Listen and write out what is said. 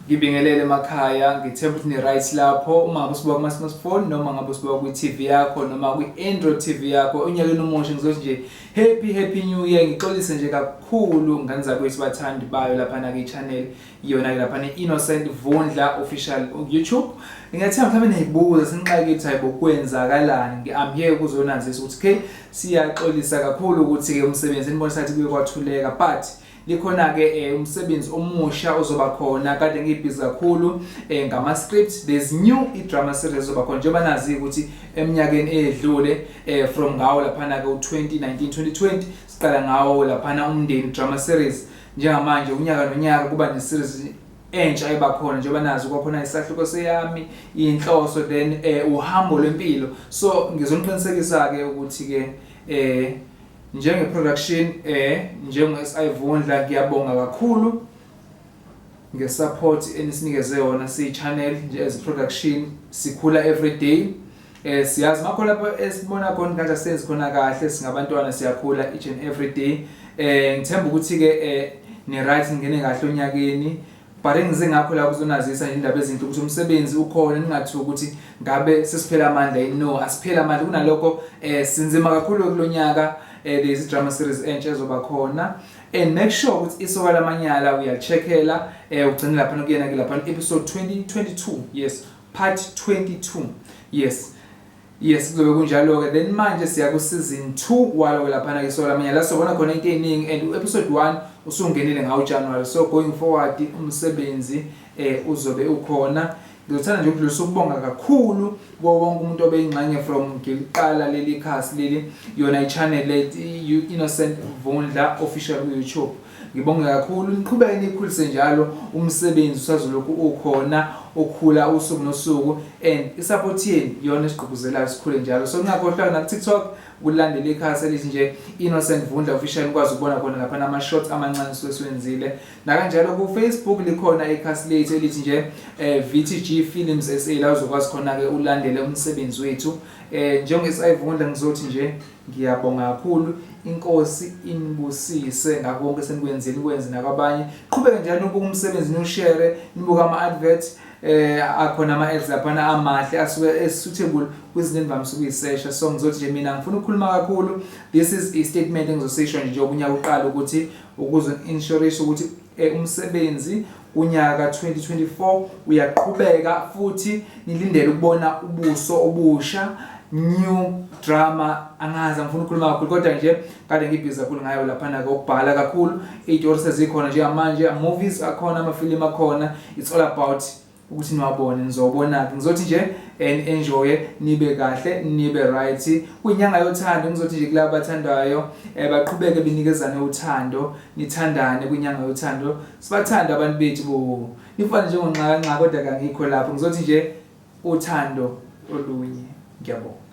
Ngibingelele emakhaya, ngithemba ukuthi ni-right lapho. Uma ngabe usibuka kuma-smartphone noma ngabe usibuka kwi-TV yakho noma kwi-Android TV yakho, onyakeni omusha ngizothi nje happy happy new year. Ngixolise nje kakhulu ngane zakwethu, bathandi bayo laphana kwi-channel yona-ke laphana i-Innocent Vundla Official YouTube. Ngiyathemba mhlawumbe niyayibuza senixakile ukuthi hayibo, kwenzakalani? I'm here ukuzonazisa ukuthi okay, siyaxolisa kakhulu ukuthi-ke umsebenzi nibona sathi kuye kwathuleka, but likhona-ke umsebenzi omusha ozoba khona. Kade ngibhizi kakhulu ngama-script. There's new i-drama series ezoba khona, njengoba nazi ukuthi eminyakeni eyedlule, from ngawo laphana-ke u-2019 2020 siqala ngawo laphana Umndeni drama series. Njengamanje unyaka nonyaka kuba ne-series entsha eba khona, njengoba nazi kwakhona Isahluko Seyami Inhloso, then Uhambo Lwempilo. So ngizoniqinisekisa-ke ukuthi-ke njenge-production, njengo-SI Vundla, ngiyabonga kakhulu nge-support enisinikeze yona siyi-channel nje. As production sikhula every day. Siyazi makho lapho esibona khona ngathi asenzi khona kahle, singabantwana, siyakhula each and every day. Ngithemba ukuthi ke ni right, ngene kahle onyakeni, but engize ngakho la kuzonazisa nje indaba ezinhle ukuthi umsebenzi ukhona. Ningathuki ukuthi ngabe sesiphela amandla yini. No, asiphela amandla. Kunalokho sinzima kakhulu kulonyaka. There is drama series entsha ezoba khona, and make sure ukuthi Isoka Lamanyala uyalicheckela, ugcine lapha kuyena ke lapha episode 2022, yes, part 22. Yes, kuzobe kunjalo ke. Then manje siya ku season 2 walo laphana ke Isoka Lamanyala, la sobona khona into eziningi, and episode 1 usungenile ngawo January. So going forward umsebenzi uzobe ukhona. Ngizothanda nje ukudlulisa ukubonga kakhulu kuwo wonke umuntu obeyingxenye from ngiliqala leli khasi leli, yona i-channel le Innocent Vundla Official ku-YouTube. Ngibonge kakhulu, niqhubeke nikhulise njalo. Umsebenzi usazolokhu ukhona, ukhula usuku nosuku, and i-support yenu iyona esigqugquzelayo sikhule njalo. So ningakhohlwa naku-TikTok ukulandela ikhasi elithi nje Innocent Vundla Official, nikwazi ukubona khona laphana ama-shorts amancane suke siwenzile. Nakanjalo ku-Facebook likhona ikhasi lethu elithi nje VTG Films SA, la uzokwazi khona-ke ulandele umsebenzi wethu. Njenge-SI Vundla ngizothi nje ngiyabonga kakhulu. Inkosi inibusise ngakho konke senikwenzile, nikwenze nakwabanye. Qhubeke njalo nibuke umsebenzi, niwushare, nibuke ama-advert akhona, ama-ads laphana amahle asuke e-suitable kwizinto endivamise ukuyisesha. So ngizothi nje mina ngifuna ukukhuluma kakhulu. This is i-statement engizosisho nje njengoba unyaka uqala, ukuthi ukuze ensure ukuthi umsebenzi unyaka 2024 uyaqhubeka, futhi nilindele ukubona ubuso obusha, new drama. Angazi, angifuna ukukhuluma kakhulu, kodwa nje kade ngibhizi kakhulu ngayo laphana ke ukubhala kakhulu. Iy'tori sezikhona njengamanje, movies akhona, amafilimu akhona. It's all about ukuthi niwabone, nizobona-ke. Ngizothi nje and enjoy, nibe kahle, nibe right. Kuyinyanga yothando. Ngizothi nje kulabo abathandayo, baqhubeke benikezane uthando, nithandane kwinyanga yothando. Sibathanda abantu bethu bo, nifane njengonxakanxa, kodwa kangikho lapho. Ngizothi nje uthando olunye. Ngiyabonga.